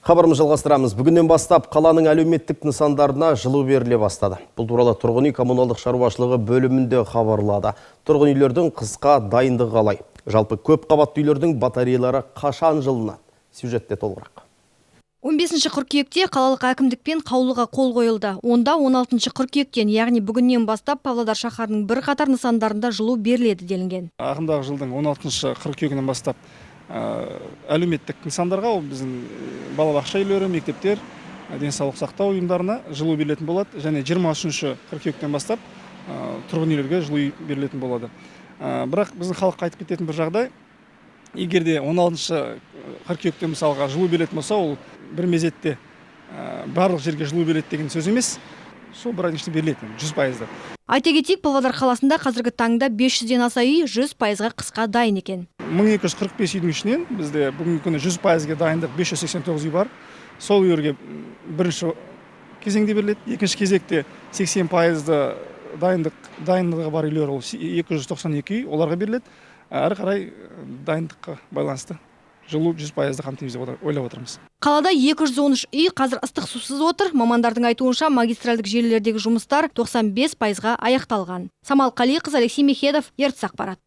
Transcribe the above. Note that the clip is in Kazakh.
Хабарымызды жалғастырамыз. Бүгіннен бастап қаланың әлеуметтік нысандарына жылу беріле бастады. Бұл туралы тұрғын үй коммуналдық шаруашылығы бөлімінде хабарлады. Тұрғын үйлердің қысқа дайындығы қалай? Жалпы, көп қабатты үйлердің батареялары қашан жылынады? Сюжетте толығырақ. 15 қыркүйекте қалалық әкімдікпен қаулыға қол қойылды. Онда 16 қыркүйектен, яғни бүгіннен бастап, Павлодар шаһарының бірқатар нысандарында жылу беріледі делінген. Ағымдағы жылдың 16 қыркүйегінен бастап әлеуметтік нысандарға, ол біздің балабақша үйлері, мектептер, денсаулық сақтау ұйымдарына жылу берілетін болады және 23 қыркүйектен бастап тұрғын үйлерге жылу берілетін болады. Бірақ біздің халыққа айтып кететін бір жағдай: егер де 16 қыркүйекте, мысалға, жылу берілетін болса, ол бір мезетте барлық жерге жылу беріледі деген сөз емес. Сол бір айдың ішінде беріледі 100 пайызды. Айта кетейік, Павлодар қаласында қазіргі таңда 500-ден аса үй 100 пайызға қысқа дайын екен. 1245 үйдің ішінен бізде бүгінгі күні 100 пайызға дайындық 589 үй бар. Сол үйлерге бірінші кезеңде беріледі. Екінші кезекте 80 пайызды дайындығы бар үйлер, ол 292 үй, оларға беріледі. Әрі қарай дайындыққа байланысты жылу 100 пайызды қамтимыз деп ойлап отырмыз. Қалада 213 үй қазір ыстық сусыз отыр. Мамандардың айтуынша, магистральдік желілердегі жұмыстар 95 пайызға аяқталған. Самал Қалиқызы, Алексей Мехедов, Ертіс ақпарат.